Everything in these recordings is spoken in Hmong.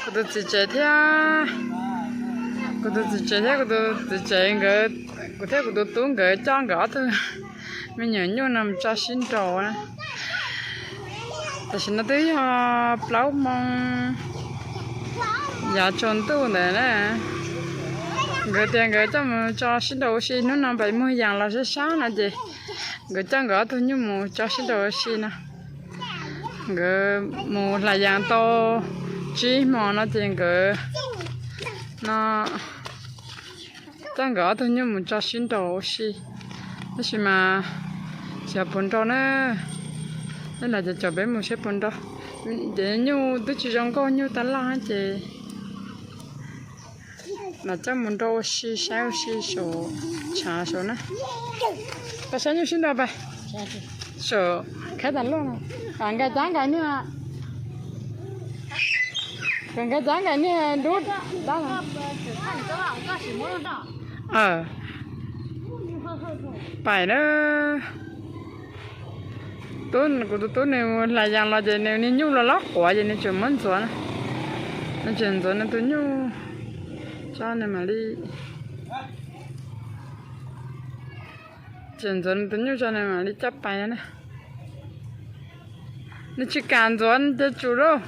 Kuv tus txiv tsev thiab, kuv tus txiv tsev thiab kuv tus txiv tsev nkawd, kuv thiab kuv tus tub nkawd coj nkawd ob tug me nyuam nyuj no mus tso sib nraus na. Tam sim no twb yog plaub moo yav tsaus ntuj ntawd na. Nkawd tias nkawd coj mus tso sib nraus ua si, hnub no pem muag yas los sab sab no ces nkawd coj nkawd ob tug nyuj mus tso sib nraus ua si no. Nkawd mus hlais yas tau tsib hmo no ces nkawd no coj nkawd ob tug nyuj mus tso sib nraus ua si. Tab sis mas tsis yog puas nrau na, nej los ces caum peb mus saib puas nrau. Ces nyuj twb tsis zoo nkauj, nyuj tab laj ces los coj mus nrau ua si, saib ua si saum tshav saud na. Pab saib nyuj sib nrau pab. Saum khab tas luaj no. Nkais cab nkais niag, nkais cab nkais niag dub dab. Pais na. Tub, kuv tus tub nws mus hlais yas los ces nws niag nyuj los lob quav ces nws tseem muab ntxuav, nws tseem ntxuav nws tus nyuj tso nws mam li, tseem ntxuav nws tus nyuj tso nws mam li coj pais na. Nws tsis kam ntxuav nws ces tsum lauj.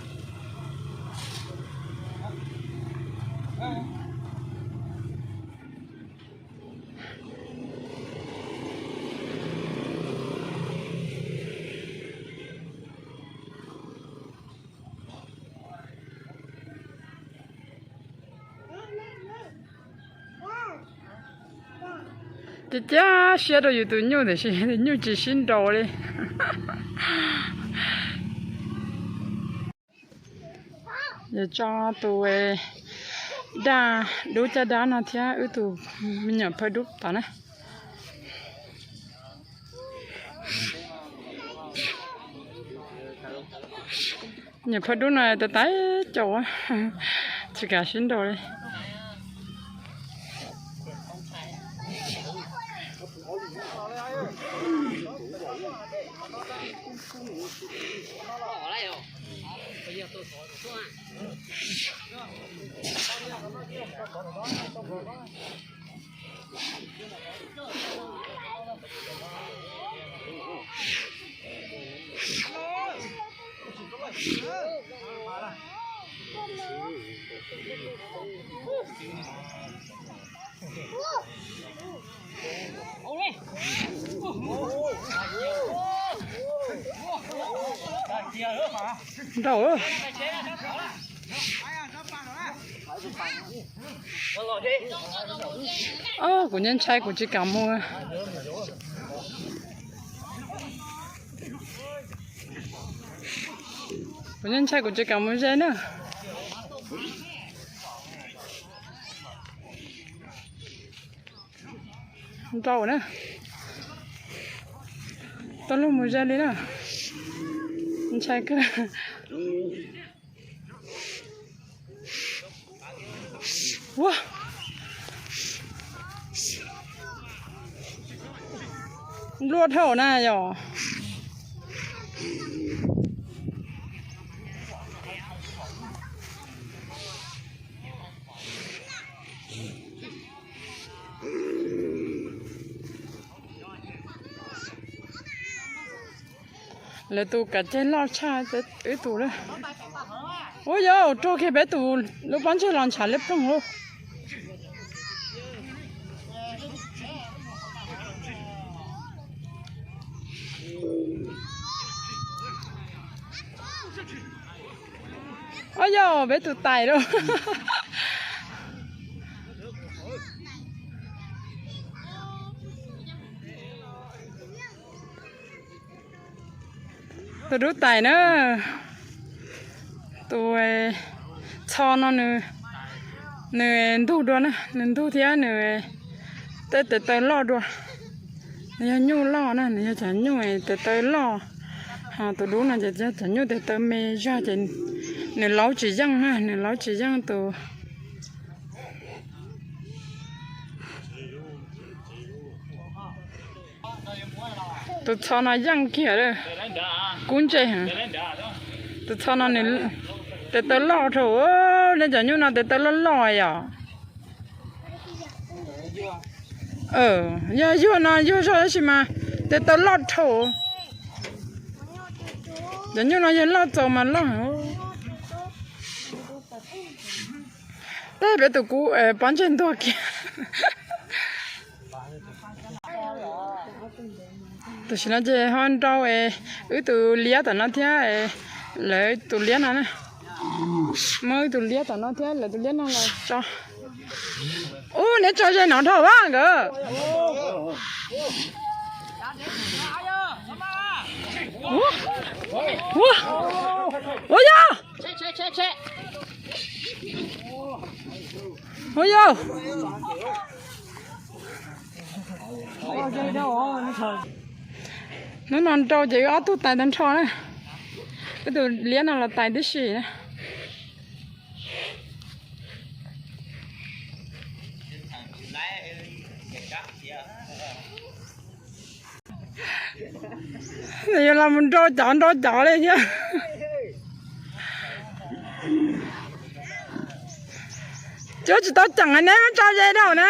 Cia cia siab rau yus tus nyuj tiam sis tus nyuj tsis sib nraus li. Yuav tso tus daj dub caj dab no thiab wb tus me nyuam phawj dub tod na. Nyuam phawj dub no tais tais caum, tsis kam sib nraus li. Nraus. Kuv yeej ntshai kuv tsis kam mus. Kuv yeej ntshai kuv tsis kam mus ze na. Nraus na. Tau luag mus ze li na. Ntshai kawg. Ua, npluaj dhau na yom. Lawv tus kav ceg loj tshaj wb tus lawm. Ua yog raug kiag peb tus lub pob ntseg los ntshav liab ploog lauj. Ua yog peb tus tais lauj. Tus dub tais na, tus txho no nws ntug dua na, nws ntug thiab nws tej tes taw loj dua. Nws yog nyuj loj na, nws yog cov nyuj tes taw loj. Ho tus dub no ces yog cov nyuj tes taw me zog ces nws laub tsis yeej na, nws laub tsis yeej tus Tus txho no yeej kiag lawm, kub ntsej heev. Tus txho no nws tes taw loj dhau, nej cov nyuj no tes taw loj loj yom. Yog yuag no yuag zog tab sis mas tes taw loj dhau. Cov nyuj no yog loj txaus mas loj heev. Tej peb tus kub pob ntseg ntuag kiag. Tam sim no ces ho nrau es wb tus liab tom no thiab, lawv tus liab no na. Muab wb tus liab tom no thiab lawv tus liab no los tso. Ub, neb tso ze no dhau a nkawd. Ua, ua yog, ua yog. Hnub no nrau ces wb ob tug tais tag nrho na. Wb tus liab no los tais tib si na. Yuav los mus nrau cov nrau cov li thiab. Cuab tsis tau ceem neb muab tso ze rau na.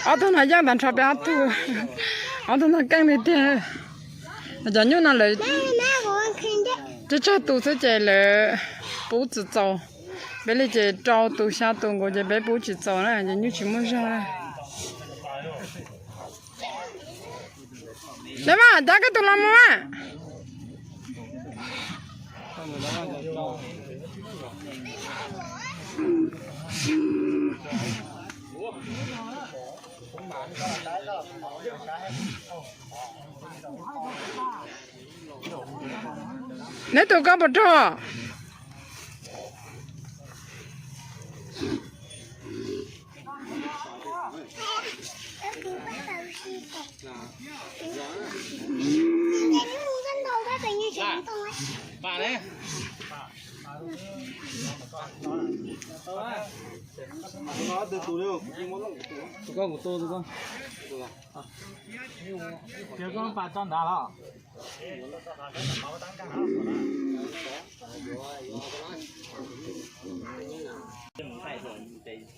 Ob tug no yeej tag nrho peb ob tug, ob tug no keej li tiag. Cov nyuj no lawv tsawg tsawg tus xwb ces lawv pub tsis txaus. Peb li ces rau tus xya tus nkaus ces peb pub tsis txaus na, ces nyuj tsis muaj zog na. Neb mas cab koj tus los mus mas. Neb tus koj puas rog? Tus koj kuv tu tus koj. Tus koj pas tso ntawd los.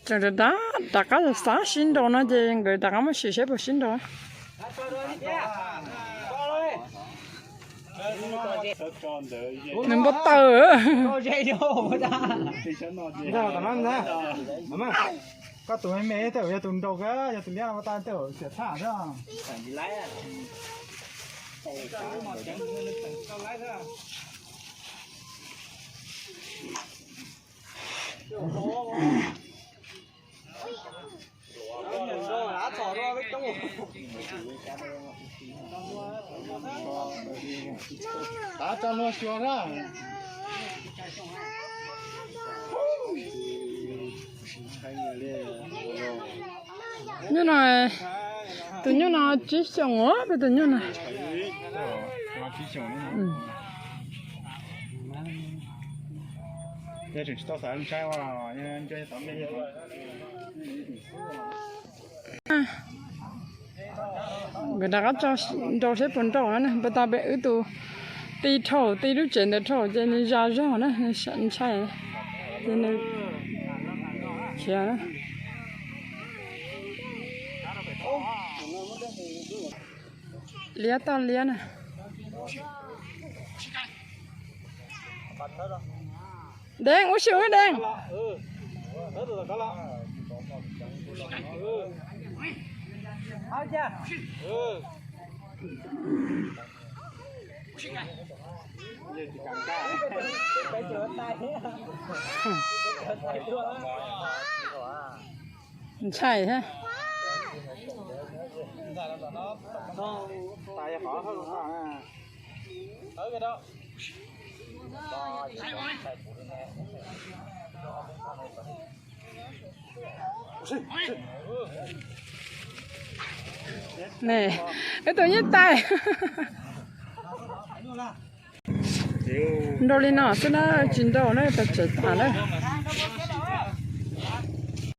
Tseem rov rov qab xav sib nraus no ces nkawd rov qab muab sim saib puas sib nraus. Nws npau taws. Koj tus me me tej yog tus nraus, yog tus liab no tas tej xiam tshaj xwb. Tav tso luag xyuas na. Nyuj no, tus nyuj no tsib xyoos, peb tus nyuj no. Nkawd rov qab tso nrau saib puas nrau na, npaj tau peb wb tus ti dhau, ti lub tsev ntawd dhau ces nws zas zog na, ntshai ces nws khiav na. Liab toj liab na. Deev, ua si ua Deev. Ntshai thiab. Ne, ib tug nyuj tais. Nrau li no xwb na, tsis nrau na, tau tseem tas lawm.